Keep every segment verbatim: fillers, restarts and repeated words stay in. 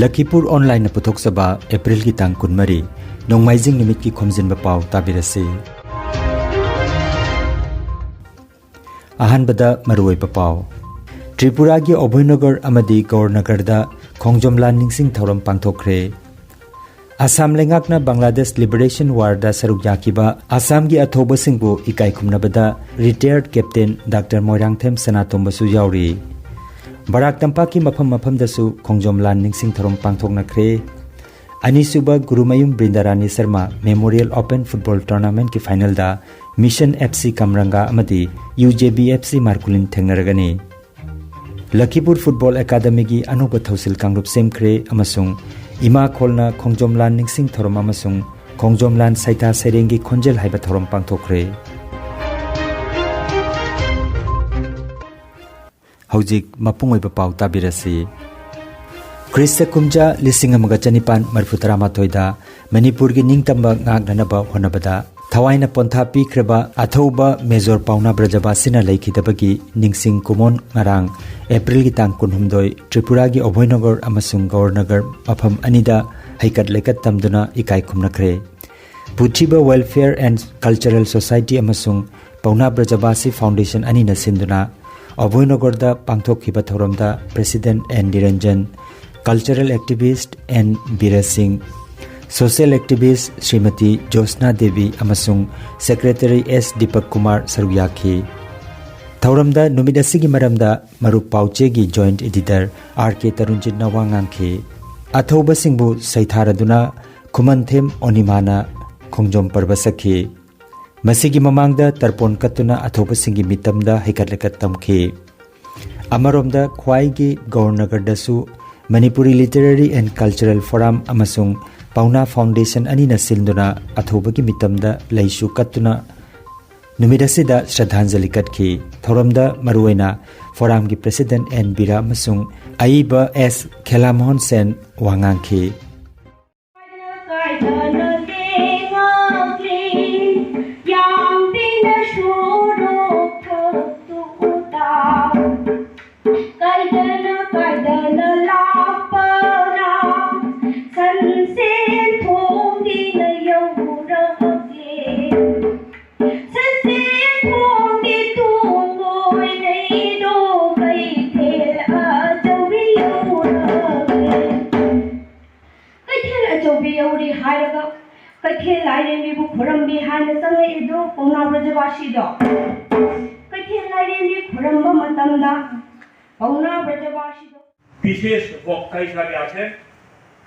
ꯂꯈꯤꯄꯨꯔ ꯑꯣꯟꯂꯥꯏꯟꯅ ꯄꯨꯊꯣꯛꯆꯕ ꯑꯦꯄ꯭ꯔꯤꯜꯒꯤ ꯇꯥꯡ ꯀꯨꯟꯃꯔꯤ, ꯅꯣꯡꯃꯥꯏꯖꯤꯡ ꯅꯨꯃꯤꯠꯀꯤ ꯈꯣꯝꯖꯤꯟꯕ ꯄꯥꯎ ꯇꯥꯕꯤꯔꯁꯤ꯫ ꯑꯍꯥꯟꯕꯗ ꯃꯔꯨꯑꯣꯏꯕ ꯄꯥꯎ꯫ ꯇ꯭ꯔꯤꯄꯨꯔꯥꯒꯤ ꯑꯚꯣꯏꯅꯒꯔ ꯑꯃꯗꯤ ꯒꯧꯔꯅꯒꯔꯗ ꯈꯣꯡꯖꯣꯝ ꯂꯥꯟ ꯅꯤꯡꯁꯤꯡ ꯊꯧꯔꯝ ꯄꯥꯡꯊꯣꯛꯈ꯭ꯔꯦ꯫ ꯑꯁꯥꯝ ꯂꯩꯉꯥꯛꯅ ꯕꯪꯒ꯭ꯂꯥꯗꯦꯁ ꯂꯤꯕꯔꯦꯁꯟ ꯋꯥꯔꯗ ꯁꯔꯨꯛ ꯌꯥꯈꯤꯕ ꯑꯁꯥꯝꯒꯤ ꯑꯊꯧꯕꯁꯤꯡꯕꯨ ꯏꯀꯥꯏ ꯈꯨꯝꯅꯕꯗ ꯔꯤꯇꯥꯌꯔꯗ ꯀꯦꯞꯇꯦꯟ ꯗꯥꯛꯇꯔ ꯃꯣꯏꯔꯥꯡꯊꯦꯝ ꯁꯅꯥꯇꯣꯝꯕꯁꯨ ꯌꯥꯎꯔꯤ꯫ ꯕꯔꯥꯛ ꯇꯝꯄꯥꯛꯀꯤ ꯃꯐꯝ ꯃꯐꯝꯗꯁꯨ ꯈꯣꯡꯖꯣꯝ ꯂꯥꯟ ꯅꯤꯡꯁꯤꯡ ꯊꯧꯔꯝ ꯄꯥꯡꯊꯣꯛꯅꯈ꯭ꯔꯦ꯫ ꯑꯅꯤꯁꯨꯕ Gurumayum ꯕ꯭ꯔꯤꯟꯗꯥꯔꯥꯅꯤ Sharma memorial open football ꯇꯣꯔꯅꯥꯃꯦꯟꯠꯀꯤ ꯐꯥꯏꯅꯦꯜꯗ ꯃꯤꯁꯟ ꯑꯦꯐ ꯁꯤ ꯀꯝꯔꯪꯒꯥ ꯑꯃꯗꯤ U J B F C ꯃꯥꯔꯀꯨꯂꯤꯟ ꯊꯦꯡꯅꯔꯒꯅꯤ꯫ ꯂꯈꯤꯄꯨꯔ football ꯑꯦꯀꯥꯗꯃꯤꯒꯤ ꯑꯅꯧꯕ ꯊꯧꯁꯤꯜ ꯀꯥꯡꯂꯨꯞ ꯁꯦꯝꯈ꯭ꯔꯦ ꯑꯃꯁꯨꯡ ꯏꯃꯥ ꯈꯣꯜꯅ ꯈꯣꯡꯖꯣꯝ ꯂꯥꯟ ꯅꯤꯡꯁꯤꯡ ꯊꯧꯔꯝ ꯑꯃꯁꯨꯡ ꯈꯣꯡꯖꯣꯝ ꯂꯥꯟ ꯁꯩꯊꯥ ꯁꯩꯔꯦꯡꯒꯤ ꯈꯣꯟꯖꯦꯜ ꯍꯥꯏꯕ ꯊꯧꯔꯝ ꯄꯥꯡꯊꯣꯛꯈ꯭ꯔꯦ꯫ ꯍꯧꯖꯤꯛ ꯃꯄꯨꯡ ꯑꯣꯏꯕ ꯄꯥꯎ ꯇꯥꯕꯤꯔꯁꯤ꯫ ꯈ꯭ꯔꯤꯁꯇ ꯀꯨꯝꯖꯥ ꯂꯤꯁꯤꯡ ꯑꯃꯒ ꯆꯅꯤꯄꯥꯟ ꯃꯔꯤꯐꯨ ꯇꯔꯥꯃꯥꯊꯣꯏꯗ ꯃꯅꯤꯄꯨꯔꯒꯤ ꯅꯤꯡꯇꯝꯕ ꯉꯥꯛꯅꯅꯕ ꯍꯣꯠꯅꯕꯗ ꯊꯋꯥꯏꯅ ꯄꯣꯟꯊꯥ ꯄꯤꯈ꯭ꯔꯕ ꯑꯊꯧꯕ ꯃꯦꯖꯣꯔ ꯄꯥꯎꯅꯥ ꯕ꯭ꯔꯖꯕꯥꯁꯤꯅ ꯂꯩꯈꯤꯗꯕꯒꯤ ꯅꯤꯡꯁꯤꯡ ꯀꯨꯃꯣꯟ ꯉꯔꯥꯡ ꯑꯦꯄ꯭ꯔꯤꯜꯒꯤ ꯇꯥꯡ ꯀꯨꯟꯍꯨꯝꯗꯣꯏ ꯇ꯭ꯔꯤꯄꯨꯔꯥꯒꯤ ꯑꯚꯣꯏꯅꯒꯔ ꯑꯃꯁꯨꯡ ꯒꯧꯔꯅꯒꯔ ꯃꯐꯝ ꯑꯅꯤꯗ ꯍꯩꯀꯠ ꯂꯩꯀꯠ ꯇꯝꯗꯨꯅ ꯏꯀꯥꯏ ꯈꯨꯝꯅꯈ꯭ꯔꯦ꯫ ꯄꯨꯊꯤꯕ Welfare and Cultural Society ꯑꯃꯁꯨꯡ ꯄꯥꯎꯅꯥ ꯕ꯭ꯔꯖꯕꯥꯁꯤ ꯐꯥꯎꯟꯗꯦꯁꯟ ꯑꯅꯤꯅ ꯁꯤꯟꯗꯨꯅ ꯑꯚꯣꯏꯅꯒꯔꯗ ꯄꯥꯡꯊꯣꯛꯈꯤꯕ ꯊꯧꯔꯝꯗ president N Niranjan, cultural activist N Biresh Singh, social activist Srimati Jyotsna Devi ꯑꯃꯁꯨꯡ ꯁꯦꯀ꯭ꯔꯦꯇꯔꯤ ꯑꯦꯁ ꯗꯤꯄꯛ ꯀꯨꯃꯥꯔ ꯁꯔꯨꯛ ꯌꯥꯈꯤ꯫ ꯊꯧꯔꯝꯗ ꯅꯨꯃꯤꯠ ꯑꯁꯤꯒꯤ ꯃꯔꯝꯗ ꯃꯔꯨꯞ ꯄꯥꯎꯆꯦꯒꯤ ꯖꯣꯏꯟꯠ ꯏꯗꯤꯇꯔ ꯑꯥꯔ ꯀꯦ ꯇꯔꯨꯟꯖꯤꯠꯅ ꯋꯥ ꯉꯥꯡꯈꯤ꯫ ꯑꯊꯧꯕꯁꯤꯡꯕꯨ ꯁꯩꯊꯥꯔꯗꯨꯅ ꯈꯨꯃꯟꯊꯦꯝ ꯑꯣꯅꯤꯃꯥꯅ ꯈꯣꯡꯖꯣꯝ ꯄꯔꯕ ꯁꯛꯈꯤ꯫ ꯃꯁꯤꯒꯤ ꯃꯃꯥꯡꯗ ꯇꯔꯄꯣꯟ ꯀꯠꯇꯨꯅ ꯑꯊꯧꯕꯁꯤꯡꯒꯤ ꯃꯤꯇꯝꯗ ꯍꯩꯀꯠ ꯂꯩꯀꯠ ꯇꯝꯈꯤ꯫ ꯑꯃꯔꯣꯝꯗ ꯈ꯭ꯋꯥꯏꯒꯤ ꯒꯧꯔꯅꯒꯔꯗꯁꯨ Manipuri literary and cultural forum ꯑꯃꯁꯨꯡ ꯄꯥꯎꯅꯥ ꯐꯥꯎꯟꯗꯦꯁꯟ ꯑꯅꯤꯅ ꯁꯤꯟꯗꯨꯅ ꯑꯊꯧꯕꯒꯤ ꯃꯤꯇꯝꯗ ꯂꯩꯁꯨ ꯀꯠꯇꯨꯅ ꯅꯨꯃꯤꯠ ꯑꯁꯤꯗ ꯁ꯭ꯔꯗꯥꯟꯖꯂꯤ ꯀꯠꯈꯤ꯫ ꯊꯧꯔꯝꯗ ꯃꯔꯨꯑꯣꯏꯅ ꯐꯣꯔꯝꯒꯤ ꯄ꯭ꯔꯦꯁꯤꯗꯦꯟꯠ ꯑꯦꯟ ꯕꯤꯔꯥ ꯑꯃꯁꯨꯡ ꯑꯏꯕ ꯑꯦꯁ ꯈꯦꯂꯥꯃꯣꯍꯟ ꯁꯦꯟ ꯋꯥ ꯉꯥꯡꯈꯤ꯫ ꯀꯥꯏꯗꯅ ꯀꯥꯏꯗꯅ ꯂꯥꯛꯄꯅ ꯄꯥꯎꯅꯥ ꯕ꯭ꯔꯖꯕꯥꯁꯤꯗꯣ ꯀꯩꯊꯦꯜ ꯂꯥꯏꯔꯦꯝꯕꯤ ꯈꯨꯔꯝꯕ ꯃꯇꯝꯗ ꯄꯥꯎꯅꯥ ꯕ꯭ꯔꯖꯕꯥꯁꯤꯗꯣ বিশেষ বক্তা হিসাবে আছেন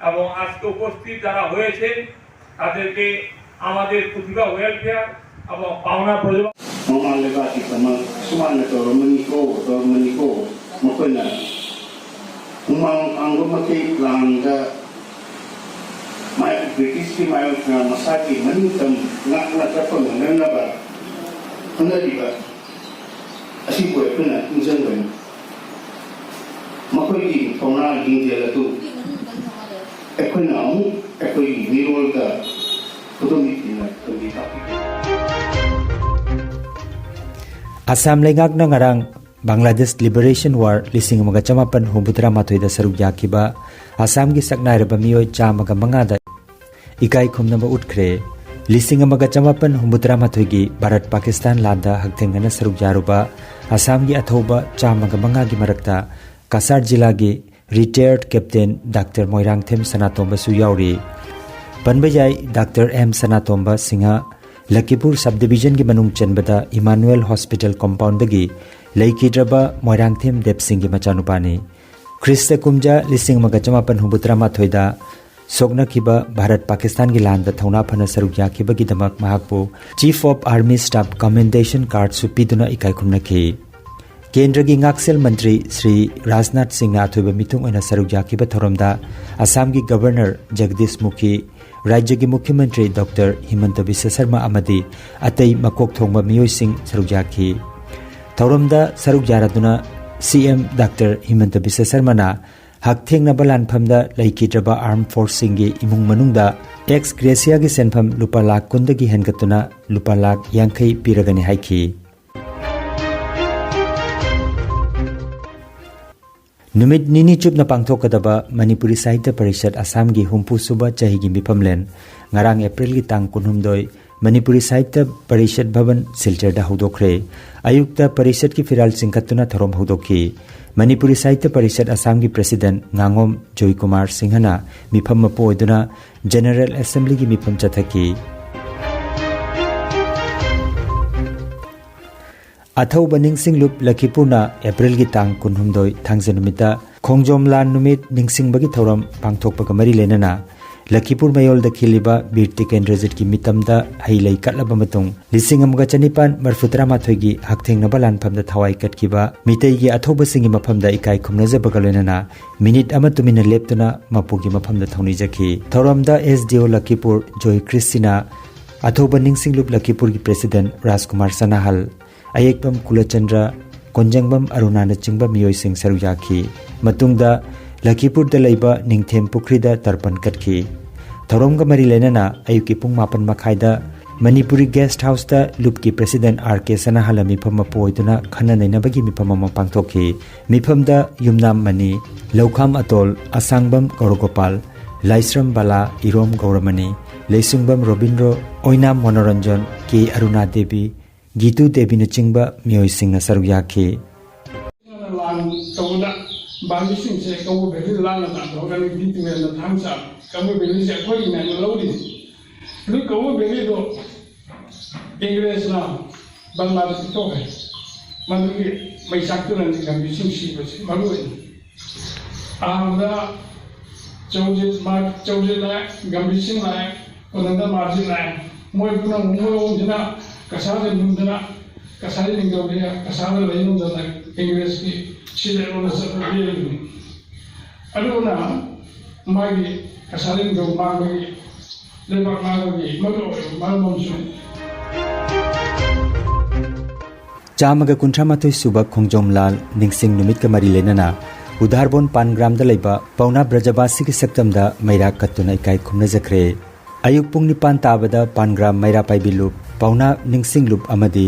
এবং আজকে উপস্থিত যারা হয়েছেন তাদেরকে আমাদের প্রতিভা ওয়েলফেয়ার এবং পাওনা প্রজা Mama leba kita mang sumana to romani ko to romani ko mukuna umang anggo mati langa mai British ki mai na masaki mantam na na tapang na ba na di ba asi ko kuna insan ba ꯃꯈꯣꯏꯒꯤ ꯊꯧꯅꯥ ꯂꯤꯡꯖꯦꯜ ꯑꯗꯨ ꯑꯩꯈꯣꯏꯅ ꯑꯃꯨꯛ ꯑꯩꯈꯣꯏꯒꯤ ꯃꯤꯔꯣꯜꯗ ꯈꯨꯗꯣꯝꯕꯤꯅ ꯇꯝꯕꯤ ꯇꯥꯛꯄꯤ꯫ ꯑꯁꯥꯝ ꯂꯩꯉꯥꯛꯅ ꯉꯔꯥꯡ ꯕꯪꯒ꯭ꯂꯥꯗꯦꯁ ꯂꯤꯕꯔꯦꯁꯟ ꯋꯥꯔ ꯂꯤꯁꯤꯡ ꯑꯃꯒ ꯆꯃꯥꯄꯟ ꯍꯨꯝꯐꯨꯇꯔꯥ ꯃꯥꯊꯣꯏꯗ ꯁꯔꯨꯛ ꯌꯥꯈꯤꯕ ꯑꯁꯥꯝꯒꯤ ꯁꯛꯅꯥꯏꯔꯕ ꯃꯤꯑꯣꯏ ꯆꯥꯝꯃꯒ ꯃꯉꯥꯗ ꯏꯀꯥꯏ ꯈꯨꯝꯅꯕ ꯎꯠꯈ꯭ꯔꯦ꯫ ꯂꯤꯁꯤꯡ ꯑꯃꯒ ꯆꯃꯥꯄꯟ ꯍꯨꯝꯐꯨꯇꯔꯥ ꯃꯥꯊꯣꯏꯒꯤ ꯚꯥꯔꯠ ꯄꯥꯀꯤꯁꯇꯥꯟ ꯂꯥꯟꯗ ꯍꯛꯊꯦꯡꯅꯅ ꯁꯔꯨꯛ ꯌꯥꯔꯨꯕ ꯑꯁꯥꯝꯒꯤ ꯑꯊꯧꯕ ꯆꯥꯝꯃꯒ ꯃꯉꯥꯒꯤ ꯃꯔꯛꯇ ꯀꯁꯥꯔ ꯖꯤꯂꯥꯒꯤ ꯔꯤꯇꯥꯌꯔꯗ ꯀꯦꯞꯇꯦꯟ ꯗꯥꯛꯇꯔ ꯃꯣꯏꯔꯥꯡꯊꯦꯝ ꯁꯅꯥꯇꯣꯝꯕꯁꯨ ꯌꯥꯎꯔꯤ꯫ ꯄꯟꯕ ꯌꯥꯏ, ꯗꯥꯛꯇꯔ ꯑꯦꯝ ꯁꯅꯥꯇꯣꯝꯕ ꯁꯤꯡꯍ ꯂꯈꯤꯄꯨꯔ ꯁꯕ ꯗꯤꯕꯤꯖꯟꯒꯤ ꯃꯅꯨꯡ ꯆꯟꯕꯗ ꯏꯃꯥꯅꯨꯑꯦꯜ ꯍꯣꯁꯄꯤꯇꯥꯜ ꯀꯝꯄꯥꯎꯟꯗꯒꯤ ꯂꯩꯈꯤꯗ꯭ꯔꯕ ꯃꯣꯏꯔꯥꯡꯊꯦꯝ ꯗꯦꯕ ꯁꯤꯡꯒꯤ ꯃꯆꯥꯅꯨꯄꯥꯅꯤ꯫ ꯈ꯭ꯔꯤꯁꯇ ꯀꯨꯝꯖꯥ ꯂꯤꯁꯤꯡ ꯑꯃꯒ ꯆꯃꯥꯄꯟ ꯍꯨꯝꯐꯨꯇꯔꯥ ꯃꯥꯊꯣꯏꯗ ꯁꯣꯛꯅꯈꯤꯕ ꯚꯥꯔꯠ ꯄꯥꯀꯤꯁꯇꯥꯟꯒꯤ ꯂꯥꯟꯗ ꯊꯧꯅꯥ ꯐꯅ ꯁꯔꯨꯛ ꯌꯥꯈꯤꯕꯒꯤꯗꯃꯛ ꯃꯍꯥꯛꯄꯨ Chief of Army Staff Commendation Cardꯁꯨ ꯄꯤꯗꯨꯅ ꯏꯀꯥꯏ ꯈꯨꯝꯅꯈꯤ꯫ ꯀꯦꯟꯗ꯭ꯔꯒꯤ ꯉꯥꯛꯁꯦꯜ ꯃꯟꯇ꯭ꯔꯤ ꯁ꯭ꯔꯤ ꯔꯥꯖꯅꯥꯊ ꯁꯤꯡꯅ ꯑꯊꯣꯏꯕ ꯃꯤꯊꯨꯡ ꯑꯣꯏꯅ ꯁꯔꯨꯛ ꯌꯥꯈꯤꯕ ꯊꯧꯔꯝꯗ ꯑꯁꯥꯝꯒꯤ ꯒꯕꯔꯅꯔ ꯖꯒꯗꯤꯁ ꯃꯨꯈꯤ, ꯔꯥꯖ꯭ꯌꯒꯤ ꯃꯨꯈ꯭ꯌ ꯃꯟꯇ꯭ꯔꯤ ꯗꯣꯛꯇꯔ ꯍꯤꯃꯟꯇ ꯕꯤꯁ꯭ꯋ ꯁꯔꯃ ꯑꯃꯗꯤ ꯑꯇꯩ ꯃꯀꯣꯛ ꯊꯣꯡꯕ ꯃꯤꯑꯣꯏꯁꯤꯡ ꯁꯔꯨꯛ ꯌꯥꯈꯤ꯫ ꯊꯧꯔꯝꯗ ꯁꯔꯨꯛ ꯌꯥꯔꯗꯨꯅ ꯁꯤ ꯑꯦꯝ ꯗꯥꯛꯇꯔ ꯍꯤꯃꯟꯇ ꯕꯤꯁ꯭ꯋ ꯁꯔꯃꯅ ꯍꯛꯊꯦꯡꯅꯕ ꯂꯥꯟꯐꯝꯗ ꯂꯩꯈꯤꯗ꯭ꯔꯕ ꯑꯥꯔꯝ ꯐꯣꯔꯁꯁꯤꯡꯒꯤ ꯏꯃꯨꯡ ꯃꯅꯨꯡꯗ ꯑꯦꯛꯁ ꯒ꯭ꯔꯦꯁꯤꯌꯥꯒꯤ ꯁꯦꯟꯐꯝ ꯂꯨꯄꯥ ꯂꯥꯈ ꯀꯨꯟꯗꯒꯤ ꯍꯦꯟꯒꯠꯇꯨꯅ ꯂꯨꯄꯥ ꯂꯥꯈ ꯌꯥꯡꯈꯩ ꯄꯤꯔꯒꯅꯤ ꯍꯥꯏꯈꯤ꯫ ꯅꯨꯃꯤꯠ ꯅꯤꯅꯤ ꯆꯨꯞꯅ ꯄꯥꯡꯊꯣꯛꯀꯗꯕ ꯃꯅꯤꯄꯨꯔꯤ ꯁꯥꯍꯤꯇ꯭ꯌ ꯄꯔꯤꯁꯠ ꯑꯁꯥꯝꯒꯤ ꯍꯨꯝꯐꯨ ꯁꯨꯕ ꯆꯍꯤꯒꯤ ꯃꯤꯐꯝꯂꯦꯟ ꯉꯔꯥꯡ ꯑꯦꯄ꯭ꯔꯤꯜꯒꯤ ꯇꯥꯡ ꯀꯨꯟꯍꯨꯝꯗꯣꯏ ꯃꯅꯤꯄꯨꯔꯤ ꯁꯥꯍꯤꯇ꯭ꯌ ꯄꯔꯤꯁꯠ ꯚꯕꯟ ꯁꯤꯜꯆꯔꯗ ꯍꯧꯗꯣꯛꯈ꯭ꯔꯦ꯫ ꯑꯌꯨꯛꯇ ꯄꯔꯤꯁꯠꯀꯤ ꯐꯤꯔꯥꯜ ꯆꯤꯡꯈꯠꯇꯨꯅ ꯊꯧꯔꯝ ꯍꯧꯗꯣꯛꯈꯤ꯫ ꯃꯅꯤꯄꯨꯔꯤ ꯁꯥꯍꯤꯇ꯭ꯌ ꯄꯔꯤꯁꯠ ꯑꯁꯥꯝꯒꯤ ꯄ꯭ꯔꯦꯁꯤꯗꯦꯟꯠ ꯉꯥꯉꯣꯝ ꯖꯣꯏꯀꯨꯃꯥꯔ ꯁꯤꯡꯍꯅ ꯃꯤꯐꯝ ꯃꯄꯨ ꯑꯣꯏꯗꯨꯅ ꯖꯦꯅꯔꯦꯜ ꯑꯦꯁꯦꯝꯕ꯭ꯂꯤꯒꯤ ꯃꯤꯐꯝ ꯆꯠꯊꯈꯤ꯫ ꯑꯊꯧꯕ ꯅꯤꯡꯁꯤꯡꯂꯨꯞ ꯂꯈꯤꯄꯨꯔꯅ ꯑꯦꯄ꯭ꯔꯤꯜꯒꯤ ꯇꯥꯡ ꯀꯨꯟꯍꯨꯝꯗꯣꯏ ꯊꯥꯡꯖ ꯅꯨꯃꯤꯠꯇ ꯈꯣꯡꯖꯣꯝ ꯂꯥꯟ ꯅꯨꯃꯤꯠ ꯅꯤꯡꯁꯤꯡꯕꯒꯤ ꯊꯧꯔꯝ ꯄꯥꯡꯊꯣꯛꯄꯒ ꯃꯔꯤ ꯂꯩꯅꯅ ꯂꯈꯤꯄꯨꯔ ꯃꯌꯣꯜꯗ ꯈꯤꯜꯂꯤꯕ ꯕꯤꯔ ꯇꯤꯀꯦꯟꯗ꯭ꯔꯖꯤꯠꯀꯤ ꯃꯤꯇꯝꯗ ꯍꯩ ꯂꯩ ꯀꯠꯂꯕ ꯃꯇꯨꯡ ꯂꯤꯁꯤꯡ ꯑꯃꯒ ꯆꯅꯤꯄꯥꯟ ꯃꯔꯐꯨ ꯇꯔꯥꯃꯥꯊꯣꯏꯒꯤ ꯍꯛꯊꯦꯡꯅꯕ ꯂꯥꯟꯐꯝꯗ ꯊꯋꯥꯏ ꯀꯠꯈꯤꯕ ꯃꯤꯇꯩꯒꯤ ꯑꯊꯧꯕꯁꯤꯡꯒꯤ ꯃꯐꯝꯗ ꯏꯀꯥꯏ ꯈꯨꯝꯅꯖꯕꯒ ꯂꯣꯏꯅꯅ ꯃꯤꯅꯤꯠ ꯑꯃ ꯇꯨꯃꯤꯟꯅ ꯂꯦꯞꯇꯨꯅ ꯃꯄꯨꯒꯤ ꯃꯐꯝꯗ ꯊꯧꯅꯤꯖꯈꯤ꯫ ꯊꯧꯔꯝꯗ ꯑꯦꯁ ꯗꯤ ꯑꯣ ꯂꯈꯤꯄꯨꯔ ꯖꯣꯏ ꯈ꯭ꯔꯤꯁꯇꯤꯅ, ꯑꯊꯧꯕ ꯅꯤꯡꯁꯤꯡꯂꯨꯞ ꯂꯈꯤꯄꯨꯔꯒꯤ ꯄ꯭ꯔꯦꯁꯤꯗꯦꯟꯠ ꯔꯥꯖꯀꯨꯃꯥꯔ ꯁꯅꯥꯍꯜ, ꯑꯌꯦꯛꯄꯝ ꯀꯨꯂꯆꯟꯗ꯭ꯔ, ꯀꯣꯟꯖꯪꯕꯝ ꯑꯔꯨꯅꯥꯅꯆꯤꯡꯕ ꯃꯤꯑꯣꯏꯁꯤꯡ ꯁꯔꯨꯛ ꯌꯥꯈꯤ꯫ ꯃꯇꯨꯡꯗ ꯂꯈꯤꯄꯨꯔꯗ ꯂꯩꯕ ꯅꯤꯡꯊꯦꯝ ꯄꯨꯈ꯭ꯔꯤꯗ ꯇꯔꯄꯟ ꯀꯠꯈꯤ꯫ ꯊꯧꯔꯝꯒ ꯃꯔꯤ ꯂꯩꯅꯅ ꯑꯌꯨꯛꯀꯤ ꯄꯨꯡ ꯃꯥꯄꯟ ꯃꯈꯥꯏꯗ ꯃꯅꯤꯄꯨꯔꯤ ꯒꯦꯁꯠ ꯍꯥꯎꯁꯇ ꯂꯨꯞꯀꯤ ꯄ꯭ꯔꯦꯁꯤꯗꯦꯟꯠ ꯑꯥꯔ ꯀꯦ ꯁꯅꯥꯍꯜꯅ ꯃꯤꯐꯝ ꯃꯄꯨ ꯑꯣꯏꯗꯨꯅ ꯈꯟꯅ ꯅꯩꯅꯕꯒꯤ ꯃꯤꯐꯝ ꯑꯃ ꯄꯥꯡꯊꯣꯛꯈꯤ꯫ ꯃꯤꯐꯝꯗ ꯌꯨꯝꯅꯥꯝ ꯃꯅꯤ, ꯂꯧꯈꯥꯝ ꯑꯇꯣꯜ, ꯑꯁꯥꯡꯕꯝ ꯒꯧꯔꯒꯣꯄꯥꯜ, ꯂꯥꯏꯁ꯭ꯔꯝ ꯕꯂꯥ, ꯏꯔꯣꯝ ꯒꯧꯔꯃꯅꯤ, ꯂꯩꯁꯨꯡꯕꯝ ꯔꯣꯕꯤꯟꯗ꯭ꯔꯣ, ꯑꯣꯏꯅꯥꯝ ꯃꯅꯣꯔꯟꯖꯟ, ꯀꯦ ꯑꯔꯨꯅꯥ ꯗꯦꯕꯤ, ꯒꯤꯇꯨ ꯗꯦꯕꯤꯅꯆꯤꯡꯕ ꯃꯤꯑꯣꯏꯁꯤꯡꯅ ꯁꯔꯨꯛ ꯌꯥꯈꯤ꯫ ꯂꯥꯟ ꯇꯧꯕꯗ ꯕꯥꯔꯃꯤꯁꯤꯡꯁꯦ ꯀꯧꯕ ꯚꯦꯂꯤꯗ ꯂꯥꯟꯅ ꯇꯥꯟꯊꯣꯛꯑꯒ ꯅꯨꯄꯤ ꯇꯨꯔꯦꯜꯗ ꯊꯥꯡ ꯆꯥꯕ꯫ ꯀꯧꯕ ꯚꯦꯂꯤꯁꯦ ꯑꯩꯈꯣꯏꯒꯤꯅꯦꯅ ꯂꯧꯔꯤꯅꯤ꯫ ꯑꯗꯨ ꯀꯧꯕ ꯚꯦꯂꯤꯗꯣ ꯏꯪꯔꯦꯖꯅ ꯕꯪꯂꯥꯗ ꯄꯤꯊꯣꯛꯈ꯭ꯔꯦ꯫ ꯃꯗꯨꯒꯤ ꯃꯩꯆꯥꯛ ꯇꯨꯔꯦꯜꯒꯤ ꯒꯝꯚꯤꯔ ꯁꯤꯡ ꯁꯤꯕꯁꯦ ꯃꯔꯨ ꯑꯣꯏꯅ ꯑꯍꯥꯟꯕꯗ ꯆꯧꯖꯤꯠ ꯃꯥ-, ꯆꯧꯖꯤꯠ ꯂꯥꯛꯑꯦ, ꯒꯝꯚꯤꯔ ꯁꯤꯡ ꯂꯥꯛꯑꯦ, ꯀꯣꯅꯨꯡꯗ ꯃꯥꯔꯖꯤꯠ ꯂꯥꯛꯑꯦ꯫ ꯃꯣꯏ ꯄꯨꯝꯅꯃꯛ ꯃꯣꯏ ꯑꯍꯨꯝꯁꯤꯅ ꯀꯁꯥꯔꯗ ꯅꯝꯗꯅ ꯀꯁꯥꯔꯤ ꯅꯤꯡꯊꯧꯁꯦ ꯀꯁꯥꯔꯗ ꯂꯩ ꯉꯝꯗꯅ ꯏꯪꯔꯦꯖꯀꯤ ꯁꯤꯂꯦꯠꯂꯣꯟꯗ ꯆꯠꯂ ꯂꯩꯔꯤꯕꯅꯤ꯫ ꯑꯗꯨꯅ ꯃꯥꯒꯤ ꯀꯁꯥꯔꯤ ꯅꯤꯡꯊꯧ ꯃꯥꯡꯕꯒꯤ, ꯂꯩꯕꯥꯛ ꯃꯥꯡꯕꯒꯤ ꯃꯔꯨ ꯑꯣꯏꯕ ꯃꯔꯝ ꯑꯃꯁꯨ ꯆꯥꯝꯃꯒ ꯀꯨꯟꯊ꯭ꯔꯥ ꯃꯥꯊꯣꯏ ꯁꯨꯕ ꯈꯣꯡꯖꯣꯝ ꯂꯥꯜ ꯅꯤꯡꯁꯤꯡ ꯅꯨꯃꯤꯠꯀ ꯃꯔꯤ ꯂꯩꯅꯅ ꯎꯗꯥꯔꯕꯣꯟ ꯄꯥꯟꯒ꯭ꯔꯥꯝꯗ ꯂꯩꯕ ꯄꯥꯎꯅꯥ ꯕ꯭ꯔꯖꯕꯥꯁꯤꯒꯤ ꯁꯛꯇꯝꯗ ꯃꯩꯔꯥ ꯀꯠꯇꯨꯅ ꯏꯀꯥꯏ ꯈꯨꯝꯅꯖꯈ꯭ꯔꯦ꯫ ꯑꯌꯨꯛ ꯄꯨꯡ ꯅꯤꯄꯥꯟ ꯇꯥꯕꯗ ꯄꯥꯟꯒ꯭ꯔꯥꯝ ꯃꯩꯔꯥ ꯄꯥꯏꯕꯤ ꯂꯨꯞ, ꯄꯥꯎꯅꯥ ꯅꯤꯡꯁꯤꯡ ꯂꯨꯞ ꯑꯃꯗꯤ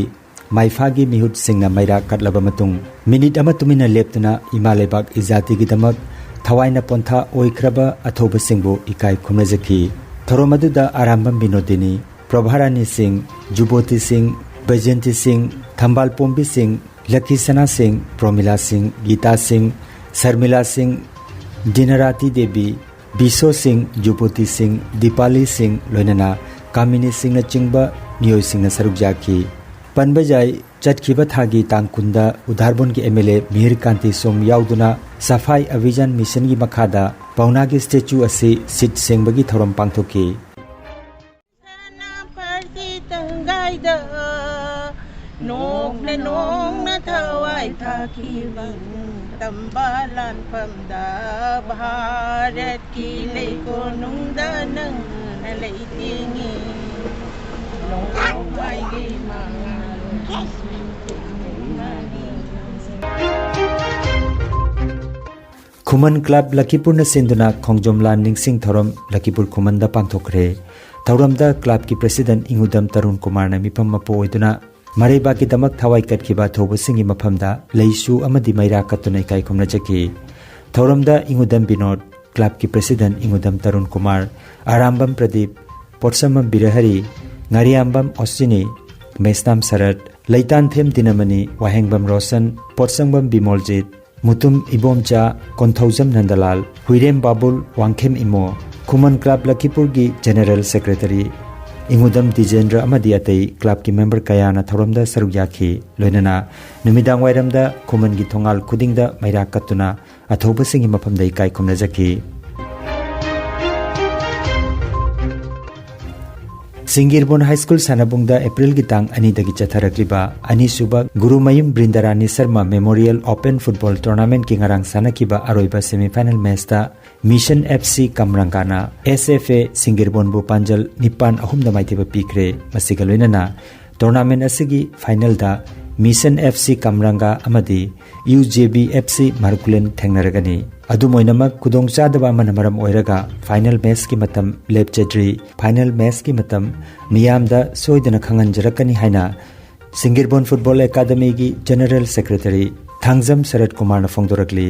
ꯃꯥꯏꯐꯥꯒꯤ ꯃꯤꯍꯨꯠꯁꯤꯡꯅ ꯃꯩꯔꯥ ꯀꯠꯂꯕ ꯃꯇꯨꯡ ꯃꯤꯅꯤꯠ ꯑꯃ ꯇꯨꯃꯤꯟꯅ ꯂꯦꯞꯇꯨꯅ ꯏꯃꯥ ꯂꯩꯕꯥꯛ ꯏꯖꯥꯇꯤꯒꯤꯗꯃꯛ ꯊꯋꯥꯏꯅ ꯄꯣꯟꯊꯥ ꯑꯣꯏꯈ꯭ꯔꯕ ꯑꯊꯧꯕꯁꯤꯡꯕꯨ ꯏꯀꯥꯏ ꯈꯨꯝꯅꯖꯈꯤ꯫ ꯊꯧꯔꯝ ꯑꯗꯨꯗ ꯑꯔꯥꯝꯕꯝ ꯕꯤꯅꯣꯗꯤꯅꯤ, ꯄ꯭ꯔꯚꯥꯔꯥꯅꯤ ꯁꯤꯡ, ꯖꯨꯕꯣꯇꯤ ꯁꯤꯡ, ꯕꯩꯖꯦꯟꯇꯤ ꯁꯤꯡ, ꯊꯝꯕꯥꯜ ꯄꯣꯝꯕꯤ ꯁꯤꯡ, ꯂꯛꯀꯤ ꯁꯅꯥ ꯁꯤꯡ, ꯄ꯭ꯔꯣꯃꯤꯂꯥ ꯁꯤꯡ, ꯒꯤꯇꯥ ꯁꯤꯡ, ꯁꯔꯃꯤꯂꯥ ꯁꯤꯡ, ꯗꯤꯅꯔꯥꯇꯤ ꯗꯦꯕꯤ, ꯕꯤꯁꯣ ꯁꯤꯡ, ꯖꯨꯕꯣꯇꯤ ꯁꯤꯡ, ꯗꯤꯄꯥꯂꯤ ꯁꯤꯡ, ꯂꯣꯏꯅꯅ ꯀꯥꯃꯤꯅꯤ ꯁꯤꯡꯅꯆꯤꯡꯕ ꯃꯤꯑꯣꯏꯁꯤꯡꯅ ꯁꯔꯨꯛ ꯌꯥꯈꯤ꯫ ꯄꯟꯕ ꯌꯥꯏ, ꯆꯠꯈꯤꯕ ꯊꯥꯒꯤ ꯇꯥꯡ ꯀꯨꯟꯗ ꯎꯗꯥꯔꯕꯣꯟꯒꯤ ꯑꯦꯝ ꯑꯦꯜ ꯑꯦ ꯃꯤꯍꯤꯔ ꯀꯥꯟꯇꯤ ꯁꯣꯝ ꯌꯥꯎꯗꯨꯅ ꯁꯐꯥꯏ ꯑꯚꯤꯌꯥꯟ ꯃꯤꯁꯟꯒꯤ ꯃꯈꯥꯗ ꯄꯥꯎꯅꯥꯒꯤ ꯁ꯭ꯇꯦꯆꯨ ꯑꯁꯤ ꯁꯤꯠ ꯁꯦꯡꯕꯒꯤ ꯊꯧꯔꯝ ꯄꯥꯡꯊꯣꯛꯈꯤ꯫ ꯁꯅꯥ ꯐꯥꯔꯁꯤ ꯇꯪꯒꯥꯏꯗ ꯅꯣꯛꯅ ꯅꯣꯛꯅ ꯊꯋꯥꯏ ꯊꯥꯈꯤꯕ ꯇꯝꯕ ꯂꯥꯟꯐꯝꯗ ꯚꯥꯔꯠꯀꯤ ꯂꯩꯀꯣꯅꯨꯡꯗ ꯅꯪꯅ ꯂꯩꯇꯦꯡꯉꯤ꯫ ꯅꯣꯡꯃꯥꯏꯒꯤ ꯃꯉꯥꯜ ꯈꯨꯃꯟ ꯀ꯭ꯂꯕ ꯂꯈꯤꯄꯨꯔꯅ ꯁꯤꯟꯗꯨꯅ ꯈꯣꯡꯖꯣꯝ ꯂꯥꯟ ꯅꯤꯡꯁꯤꯡ ꯊꯧꯔꯝ ꯂꯈꯤꯄꯨꯔ ꯈꯨꯃꯟꯗ ꯄꯥꯡꯊꯣꯛꯈ꯭ꯔꯦ꯫ ꯊꯧꯔꯝꯗ ꯀ꯭ꯂꯕꯀꯤ ꯄ꯭ꯔꯦꯁꯤꯗꯦꯟꯠ ꯏꯉꯨꯗꯝ ꯇꯔꯨꯟ ꯀꯨꯃꯥꯔꯅ ꯃꯤꯐꯝ ꯃꯄꯨ ꯑꯣꯏꯗꯨꯅ ꯃꯔꯩꯕꯥꯛꯀꯤꯗꯃꯛ ꯊꯋꯥꯏ ꯀꯠꯈꯤꯕ ꯑꯊꯧꯕꯁꯤꯡꯒꯤ ꯃꯐꯝꯗ ꯂꯩꯁꯨ ꯑꯃꯗꯤ ꯃꯩꯔꯥ ꯀꯠꯇꯨꯅ ꯏꯀꯥꯏ ꯈꯨꯝꯅꯖꯈꯤ꯫ ꯊꯧꯔꯝꯗ ꯏꯉꯨꯗꯝ ꯕꯤꯅꯣꯗ, ꯀ꯭ꯂꯕꯀꯤ ꯄ꯭ꯔꯦꯁꯤꯗꯦꯟꯠ ꯏꯉꯨꯗꯝ ꯇꯔꯨꯟ ꯀꯨꯃꯥꯔ, ꯑꯔꯥꯝꯕꯝ ꯄ꯭ꯔꯗꯤꯞ, ꯄꯣꯠꯁꯝꯕꯝ ꯕꯤꯔꯍꯔꯤ, ꯉꯥꯔꯤꯌꯥꯝꯕꯝ ꯑꯣꯁꯤꯅꯤ, ꯃꯦꯁꯅꯥꯝ ꯁꯔꯠ, ꯂꯩꯇꯥꯟꯊꯦꯝ ꯗꯤꯅꯃꯅꯤ, ꯋꯥꯍꯦꯡꯕꯝ ꯔꯣꯁꯟ, ꯄꯣꯠꯁꯪꯕꯝ ꯕꯤꯃꯣꯜꯖꯤꯠ, ꯃꯨꯇꯨꯝ ꯏꯕꯣꯝꯆꯥ, ꯀꯣꯟꯊꯧꯖꯝ ꯅꯟꯗꯂꯥꯜ, ꯍꯨꯏꯔꯦꯝ ꯕꯥꯕꯨꯜ, ꯋꯥꯡꯈꯦꯝ ꯏꯃꯣ, ꯈꯨꯃꯟ ꯀ꯭ꯂꯕ ꯂꯈꯤꯄꯨꯔꯒꯤ ꯖꯦꯅꯔꯦꯜ ꯁꯦꯀ꯭ꯔꯦꯇꯔꯤ ꯏꯉꯨꯗꯝ ꯗꯤꯖꯦꯟꯗ꯭ꯔ ꯑꯃꯗꯤ ꯑꯇꯩ ꯀ꯭ꯂꯕꯀꯤ ꯃꯦꯝꯕꯔ ꯀꯌꯥꯅ ꯊꯧꯔꯝꯗ ꯁꯔꯨꯛ ꯌꯥꯈꯤ꯫ ꯂꯣꯏꯅꯅ ꯅꯨꯃꯤꯗꯥꯡ ꯋꯥꯏꯔꯝꯗ ꯈꯨꯃꯟꯒꯤ ꯊꯣꯡꯒꯥꯜ ꯈꯨꯗꯤꯡꯗ ꯃꯩꯔꯥ ꯀꯠꯇꯨꯅ ꯑꯊꯧꯕꯁꯤꯡꯒꯤ ꯃꯐꯝꯗ ꯏꯀꯥꯏ ꯈꯨꯝꯅꯖꯈꯤ꯫ ꯁꯤꯡꯒꯤꯔꯕꯣꯟ ꯍꯥꯏ ꯁ꯭ꯀꯨꯜ ꯁꯥꯟꯅꯕꯨꯡꯗ ꯑꯦꯄ꯭ꯔꯤꯜꯒꯤ ꯇꯥꯡ ꯑꯅꯤꯗꯒꯤ ꯆꯠꯊꯔꯛꯂꯤꯕ ꯑꯅꯤꯁꯨꯕ Gurumayum ꯕ꯭ꯔꯤꯟꯗꯥꯔꯥꯅꯤ Sharma memorial open football ꯇꯣꯔꯅꯥꯃꯦꯟꯠꯀꯤ ꯉꯔꯥꯡ ꯁꯥꯟꯅꯈꯤꯕ ꯑꯔꯣꯏꯕ semifinal ꯃꯦꯆꯇ mission F C ꯀꯝꯔꯪꯒꯥꯅ S F A ꯁꯤꯡꯒꯤꯔꯕꯣꯟꯕꯨ ꯄꯥꯟꯖꯜ ꯅꯤꯄꯥꯟ ꯑꯍꯨꯝꯗ ꯃꯥꯏꯊꯤꯕ ꯄꯤꯈ꯭ꯔꯦ꯫ ꯃꯁꯤꯒ ꯂꯣꯏꯅꯅ ꯇꯣꯔꯅꯥꯃꯦꯟꯠ ꯑꯁꯤꯒꯤ ꯐꯥꯏꯅꯦꯜꯗ ꯃꯤꯁꯟ ꯑꯦꯐ ꯁꯤ ꯀꯝꯔꯪꯒꯥ ꯑꯃꯗꯤ U J B F C ꯃꯥꯔꯀꯨꯂꯦꯟ ꯊꯦꯡꯅꯔꯒꯅꯤ꯫ ꯑꯗꯨꯝ ꯑꯣꯏꯅꯃꯛ, ꯈꯨꯗꯣꯡꯆꯥꯗꯕ ꯑꯃꯅ ꯃꯔꯝ ꯑꯣꯏꯔꯒ ꯐꯥꯏꯅꯦꯜ ꯃꯦꯆꯀꯤ ꯃꯇꯝ ꯂꯦꯞꯆꯗ꯭ꯔꯤ꯫ ꯐꯥꯏꯅꯦꯜ ꯃꯦꯆꯀꯤ ꯃꯇꯝ ꯃꯤꯌꯥꯝꯗ ꯁꯣꯏꯗꯅ ꯈꯪꯍꯟꯖꯔꯛꯀꯅꯤ ꯍꯥꯏꯅ ꯁꯤꯡꯒꯤꯔꯕꯣꯟ ꯐꯨꯠꯕꯣꯜ ꯑꯦꯀꯥꯗꯃꯤꯒꯤ ꯖꯦꯅꯔꯦꯜ ꯁꯦꯀ꯭ꯔꯦꯇꯔꯤ ꯊꯥꯡꯖꯝ ꯁꯔꯠ ꯀꯨꯃꯥꯔꯅ ꯐꯣꯡꯗꯣꯔꯛꯂꯤ꯫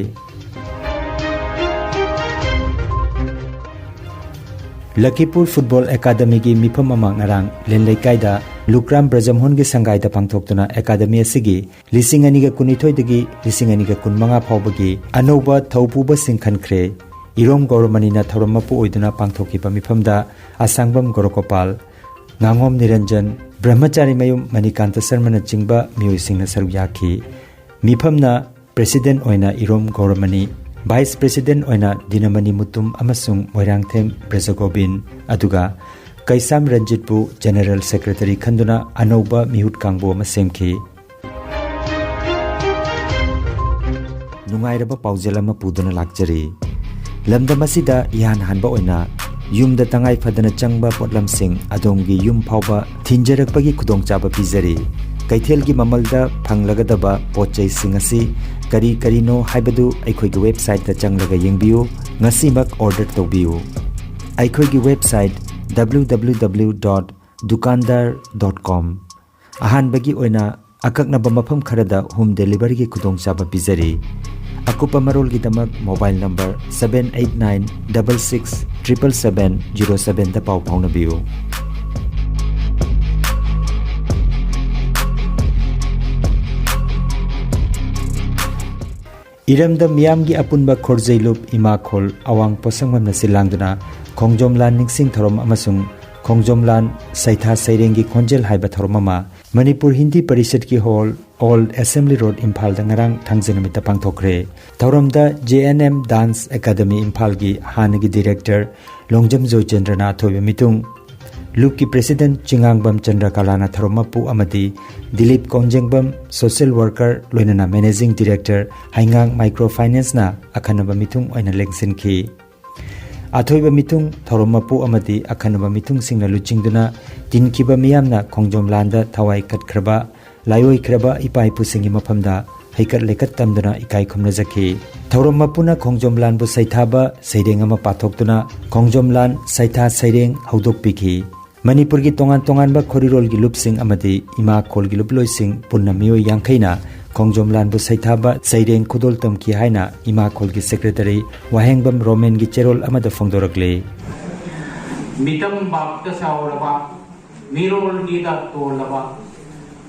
ꯂꯈꯤꯄꯨꯔ ꯐꯨꯠꯕꯣꯜ ꯑꯦꯀꯥꯗꯃꯤꯒꯤ ꯃꯤꯐꯝ ꯑꯃ ꯉꯔꯥꯡ ꯂꯦꯟ ꯂꯩꯀꯥꯏꯗ ꯂꯨꯀ꯭ꯔꯥꯝ ꯕ꯭ꯔꯖꯃꯣꯍꯟꯒꯤ ꯁꯪꯒꯥꯏꯗ ꯄꯥꯡꯊꯣꯛꯇꯨꯅ ꯑꯦꯀꯥꯗꯃꯤ ꯑꯁꯤꯒꯤ ꯂꯤꯁꯤꯡ ꯑꯅꯤꯒ ꯀꯨꯟꯅꯤꯊꯣꯏꯗꯒꯤ ꯂꯤꯁꯤꯡ ꯑꯅꯤꯒ ꯀꯨꯟꯃꯉꯥ ꯐꯥꯎꯕꯒꯤ ꯑꯅꯧꯕ ꯊꯧꯄꯨꯕꯁꯤꯡ ꯈꯟꯈ꯭ꯔꯦ꯫ ꯏꯔꯣꯝ ꯒꯧꯔꯃꯅꯤꯅ ꯊꯧꯔꯝ ꯃꯄꯨ ꯑꯣꯏꯗꯨꯅ ꯄꯥꯡꯊꯣꯛꯈꯤꯕ ꯃꯤꯐꯝꯗ ꯑꯁꯥꯡꯕꯝ ꯒꯣꯔꯣꯒꯣꯄꯥꯜ, ꯉꯥꯉꯣꯝ ꯅꯤꯔꯟꯖꯟ, ꯕ꯭ꯔꯍ꯭ꯃꯆꯥꯔꯤ ꯃꯌꯨꯝ ꯃꯅꯤꯀꯥꯟꯇ ꯁꯔꯃꯅꯆꯤꯡꯕ ꯃꯤꯑꯣꯏꯁꯤꯡꯅ ꯁꯔꯨꯛ ꯌꯥꯈꯤ꯫ ꯃꯤꯐꯝꯅ ꯄ꯭ꯔꯦꯁꯤꯗꯦꯟꯠ ꯑꯣꯏꯅ ꯏꯔꯣꯝ ꯒꯧꯔꯃꯅꯤ, ꯚꯥꯏꯁ ꯄ꯭ꯔꯦꯁꯤꯗꯦꯟꯠ ꯑꯣꯏꯅ ꯗꯤꯅꯃꯅꯤ ꯃꯨꯇꯨꯝ ꯑꯃꯁꯨꯡ ꯃꯣꯏꯔꯥꯡꯊꯦꯝ ꯕ꯭ꯔꯖꯒꯣꯕꯤꯟ, ꯑꯗꯨꯒ ꯀꯩꯁꯥꯝ ꯔꯟꯖꯤꯠꯄꯨ ꯖꯦꯅꯔꯦꯜ ꯁꯦꯀ꯭ꯔꯦꯇꯔꯤ ꯈꯟꯗꯨꯅ ꯑꯅꯧꯕ ꯃꯤꯍꯨꯠ ꯀꯥꯡꯕꯨ ꯑꯃ ꯁꯦꯝꯈꯤ꯫ ꯅꯨꯡꯉꯥꯏꯔꯕ ꯄꯥꯎꯖꯦꯜ ꯑꯃ ꯄꯨꯗꯨꯅ ꯂꯥꯛꯆꯔꯤ꯫ ꯂꯝꯗꯝ ꯑꯁꯤꯗ ꯏꯍꯥꯟ ꯍꯥꯟꯕ ꯑꯣꯏꯅ ꯌꯨꯝꯗ ꯇꯉꯥꯏ ꯐꯗꯅ ꯆꯪꯕ ꯄꯣꯠꯂꯝꯁꯤꯡ ꯑꯗꯣꯝꯒꯤ ꯌꯨꯝ ꯐꯥꯎꯕ ꯊꯤꯟꯖꯔꯛꯄꯒꯤ ꯈꯨꯗꯣꯡꯆꯥꯕ ꯄꯤꯖꯔꯤ꯫ ꯀꯩꯊꯦꯜꯒꯤ ꯃꯃꯜꯗ ꯐꯪꯂꯒꯗꯕ ꯄꯣꯠ ꯆꯩꯁꯤꯡ ꯑꯁꯤ ꯀꯔꯤ ꯀꯔꯤꯅꯣ ꯍꯥꯏꯕꯗꯨ ꯑꯩꯈꯣꯏꯒꯤ ꯋꯦꯕꯁꯥꯏꯠꯇ ꯆꯪꯂꯒ ꯌꯦꯡꯕꯤꯌꯨ꯫ ꯉꯁꯤꯃꯛ ꯑꯣꯔꯗꯔ ꯇꯧꯕꯤꯌꯨ꯫ ꯑꯩꯈꯣꯏꯒꯤ website W W W dot dukandar dot com꯫ ꯑꯍꯥꯟꯕꯒꯤ ꯑꯣꯏꯅ ꯑꯀꯛꯅꯕ ꯃꯐꯝ ꯈꯔꯗ ꯍꯣꯝ ꯗꯦꯂꯤꯚꯔꯤꯒꯤ ꯈꯨꯗꯣꯡꯆꯥꯕ ꯄꯤꯖꯔꯤ꯫ ꯑꯀꯨꯞꯄ ꯃꯔꯣꯜꯒꯤꯗꯃꯛ mobile number seven eight nine double six triple seven zero seven ꯗ ꯄꯥꯎ ꯐꯥꯎꯅꯕꯤꯌꯨ꯫ ꯏꯔꯝꯗꯝ ꯃꯤꯌꯥꯝꯒꯤ ꯑꯄꯨꯟꯕ ꯈꯣꯔꯖꯩꯂꯨꯞ ꯏꯃꯥꯈꯣꯜ ꯑꯋꯥꯡ ꯄꯣꯠꯁꯪꯕꯝꯅ ꯁꯤꯜꯂꯥꯡꯗꯨꯅ ꯈꯣꯡꯖꯣꯝ ꯂꯥꯟ ꯅꯤꯡꯁꯤꯡ ꯊꯧꯔꯝ ꯑꯃꯁꯨꯡ ꯈꯣꯡꯖꯣꯝ ꯂꯥꯟ ꯁꯩꯊꯥ ꯁꯩꯔꯦꯡꯒꯤ ꯈꯣꯟꯖꯦꯜ ꯍꯥꯏꯕ ꯊꯧꯔꯝ ꯑꯃ ꯃꯅꯤꯄꯨꯔ ꯍꯤꯟꯗꯤ ꯄꯔꯤꯁꯠꯀꯤ ꯍꯣꯜ, ꯑꯣꯜ ꯑꯦꯁꯦꯝꯕ꯭ꯂꯤ ꯔꯣꯗ, ꯏꯝꯐꯥꯜꯗ ꯉꯔꯥꯡ ꯊꯥꯡꯖ ꯅꯨꯃꯤꯠꯇ ꯄꯥꯡꯊꯣꯛꯈ꯭ꯔꯦ꯫ ꯊꯧꯔꯝꯗ J N M Dance Academy ꯏꯝꯐꯥꯜꯒꯤ ꯍꯥꯟꯅꯒꯤ ꯗꯤꯔꯦꯛꯇꯔ ꯂꯣꯡꯖꯝ ꯖꯣꯏꯆꯟꯗ꯭ꯔꯅ ꯑꯊꯣꯏꯕ ꯃꯤꯇꯨꯡ, ꯂꯨꯞꯀꯤ ꯄ꯭ꯔꯦꯁꯤꯗꯦꯟꯠ ꯆꯤꯉꯥꯡꯕꯝ ꯆꯟꯗ꯭ꯔꯀꯂꯥꯅ ꯊꯧꯔꯝ ꯃꯄꯨ ꯑꯃꯗꯤ ꯗꯤꯂꯤꯞ ꯀꯣꯡꯖꯦꯡꯕꯝ ꯁꯣꯁꯤꯌꯦꯜ ꯋꯥꯔꯀꯔ ꯂꯣꯏꯅꯅ ꯃꯦꯅꯦꯖꯤꯡ ꯗꯤꯔꯦꯛꯇꯔ ꯍꯩꯉꯥꯡ ꯃꯥꯏꯀ꯭ꯔꯣ ꯐꯥꯏꯅꯥꯟꯁꯅ ꯑꯈꯟꯅꯕ ꯃꯤꯊꯨꯡ ꯑꯣꯏꯅ ꯂꯦꯡꯁꯤꯟꯈꯤ꯫ ꯑꯊꯣꯏꯕ ꯃꯤꯊꯨꯡ, ꯊꯧꯔꯝ ꯃꯄꯨ ꯑꯃꯗꯤ ꯑꯈꯟꯅꯕ ꯃꯤꯊꯨꯡꯁꯤꯡꯅ ꯂꯨꯆꯤꯡꯗꯨꯅ ꯇꯤꯟꯈꯤꯕ ꯃꯤꯌꯥꯝꯅ ꯈꯣꯡꯖꯣꯝ ꯂꯥꯟꯗ ꯊꯋꯥꯏ ꯀꯠꯈ꯭ꯔꯕ, ꯂꯥꯏꯑꯣꯏꯈ꯭ꯔꯕ ꯏꯄꯥ ꯏꯄꯨꯁꯤꯡꯒꯤ ꯃꯐꯝꯗ ꯍꯩꯀꯠ ꯂꯩꯀꯠ ꯇꯝꯗꯨꯅ ꯏꯀꯥꯏ ꯈꯨꯝꯅꯖꯈꯤ꯫ ꯊꯧꯔꯝ ꯃꯄꯨꯅ ꯈꯣꯡꯖꯣꯝ ꯂꯥꯟꯕꯨ ꯁꯩꯊꯥꯕ ꯁꯩꯔꯦꯡ ꯑꯃ ꯄꯥꯊꯣꯛꯇꯨꯅ ꯈꯣꯡꯖꯣꯝ ꯂꯥꯟ ꯁꯩꯊꯥ ꯁꯩꯔꯦꯡ ꯍꯧꯗꯣꯛꯄꯤꯈꯤ꯫ ꯃꯅꯤꯄꯨꯔꯒꯤ ꯇꯣꯉꯥꯟ ꯇꯣꯉꯥꯟꯕ ꯈꯣꯔꯤꯔꯣꯜꯒꯤ ꯂꯨꯞꯁꯤꯡ ꯑꯃꯗꯤ ꯏꯃꯥ ꯈꯣꯜꯒꯤ ꯂꯨꯞꯂꯣꯏꯁꯤꯡ ꯄꯨꯟꯅ ꯃꯤꯑꯣꯏ ꯌꯥꯡꯈꯩꯅ ꯈꯣꯡꯖꯣꯝ ꯂꯥꯟꯕꯨ ꯁꯩꯊꯥꯕ ꯁꯩꯔꯦꯡ ꯈꯨꯗꯣꯜ ꯇꯝꯈꯤ ꯍꯥꯏꯅ ꯏꯃꯥ ꯈꯣꯜꯒꯤ ꯁꯦꯀ꯭ꯔꯦꯇꯔꯤ ꯋꯥꯍꯦꯡꯕꯝ ꯔꯣꯃꯦꯟꯒꯤ ꯆꯦꯔꯣꯜ ꯑꯃꯗ ꯐꯣꯡꯗꯣꯔꯛꯂꯤ꯫ ꯃꯤꯇꯝ ꯄꯥꯛꯇ ꯆꯥꯎꯔꯕ, ꯃꯤꯔꯣꯜꯒꯤꯗ ꯇꯣꯜꯂꯕ,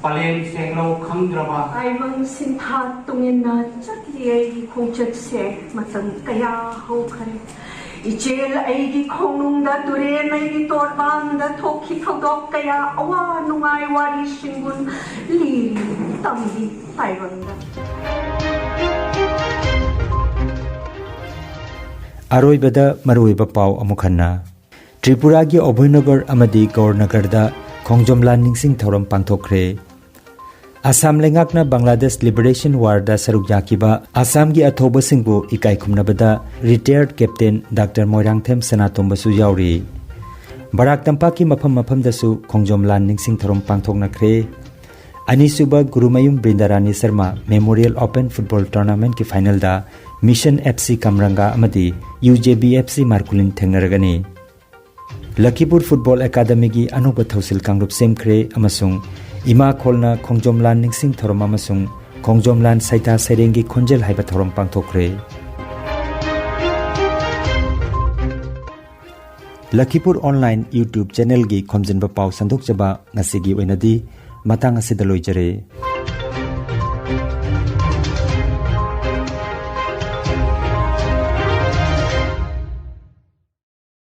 ꯄꯂꯦꯝ ꯁꯦꯡꯂꯧ ꯈꯪꯗ꯭ꯔꯕ꯫ ꯇꯥꯏꯕꯪ ꯁꯤꯟꯊꯥ ꯇꯨꯡꯏꯟꯅ ꯆꯠꯂꯤ ꯑꯩꯒꯤ ꯈꯣꯡꯆꯠꯁꯦ ꯃꯇꯝ ꯀꯌꯥ ꯍꯧꯈꯔꯦ꯫ ꯏꯆꯦꯜ ꯑꯩꯒꯤ ꯈꯣꯡꯅꯨꯡꯗ, ꯇꯨꯔꯦꯜ ꯑꯩꯒꯤ ꯇꯣꯔꯕꯥꯟꯗ, ꯊꯣꯛꯈꯤ ꯊꯧꯗꯣꯛ ꯀꯌꯥ, ꯑꯋꯥ ꯅꯨꯡꯉꯥꯏ ꯋꯥꯔꯤꯁꯤꯡꯕꯨ ꯂꯤꯔꯤ ꯇꯝꯕꯤ ꯇꯥꯏꯕꯪꯗ꯫ ꯑꯔꯣꯏꯕꯗ ꯃꯔꯨꯑꯣꯏꯕ ꯄꯥꯎ ꯑꯃꯨꯛ ꯍꯟꯅ꯫ ꯇ꯭ꯔꯤꯄꯨꯔꯥꯒꯤ ꯑꯚꯣꯏꯅꯒꯔ ꯑꯃꯗꯤ ꯒꯧꯔꯅꯒꯔꯗ ꯈꯣꯡꯖꯣꯝ ꯂꯥꯟ ꯅꯤꯡꯁꯤꯡ ꯊꯧꯔꯝ ꯄꯥꯡꯊꯣꯛꯈ꯭ꯔꯦ꯫ ꯑꯁꯥꯝ ꯂꯩꯉꯥꯛꯅ ꯕꯪꯒ꯭ꯂꯥꯗꯦꯁ ꯂꯤꯕꯔꯦꯁꯟ ꯋꯥꯔꯗ ꯁꯔꯨꯛ ꯌꯥꯈꯤꯕ ꯑꯁꯥꯝꯒꯤ ꯑꯊꯧꯕꯁꯤꯡꯕꯨ ꯏꯀꯥꯏ ꯈꯨꯝꯅꯕꯗ ꯔꯤꯇꯥꯌꯔꯗ ꯀꯦꯞꯇꯦꯟ ꯗꯥꯛꯇꯔ ꯃꯣꯏꯔꯥꯡꯊꯦꯝ ꯁꯅꯥꯇꯣꯝꯕꯁꯨ ꯌꯥꯎꯔꯤ꯫ ꯕꯔꯥꯛ ꯇꯝꯄꯥꯛꯀꯤ ꯃꯐꯝ ꯃꯐꯝꯗꯁꯨ ꯈꯣꯡꯖꯣꯝ ꯂꯥꯟ ꯅꯤꯡꯁꯤꯡ ꯊꯧꯔꯝ ꯄꯥꯡꯊꯣꯛꯅꯈ꯭ꯔꯦ꯫ ꯑꯅꯤꯁꯨꯕ Gurumayum ꯕ꯭ꯔꯤꯟꯗꯥꯔꯥꯅꯤ Sharma memorial open football ꯇꯣꯔꯅꯥꯃꯦꯟꯠꯀꯤ ꯐꯥꯏꯅꯦꯜꯗ ꯃꯤꯁꯟ ꯑꯦꯐ ꯁꯤ ꯀꯝꯔꯪꯒꯥ ꯑꯃꯗꯤ U J B F C ꯃꯥꯔꯀꯨꯂꯤꯟ ꯊꯦꯡꯅꯔꯒꯅꯤ꯫ ꯂꯈꯤꯄꯨꯔ football ꯑꯦꯀꯥꯗꯃꯤꯒꯤ ꯑꯅꯧꯕ ꯊꯧꯁꯤꯜ ꯀꯥꯡꯂꯨꯞ ꯁꯦꯝꯈ꯭ꯔꯦ ꯑꯃꯁꯨꯡ ꯏꯃꯥ ꯈꯣꯜꯅ ꯈꯣꯡꯖꯣꯝ ꯂꯥꯟ ꯅꯤꯡꯁꯤꯡ ꯊꯧꯔꯝ ꯑꯃꯁꯨꯡ ꯈꯣꯡꯖꯣꯝ ꯂꯥꯟ ꯁꯩꯊꯥ ꯁꯩꯔꯦꯡꯒꯤ ꯈꯣꯟꯖꯦꯜ ꯍꯥꯏꯕ ꯊꯧꯔꯝ ꯄꯥꯡꯊꯣꯛꯈ꯭ꯔꯦ꯫ ꯂꯈꯤꯄꯨꯔ ꯑꯣꯟꯂꯥꯏꯟ YouTube ꯆꯦꯅꯦꯜꯒꯤ ꯈꯣꯝꯖꯤꯟꯕ ꯄꯥꯎ ꯁꯟꯗꯣꯛꯆꯕ ꯉꯁꯤꯒꯤ ꯑꯣꯏꯅꯗꯤ ꯃꯇꯥꯡ ꯑꯁꯤꯗ ꯂꯣꯏꯖꯔꯦ꯫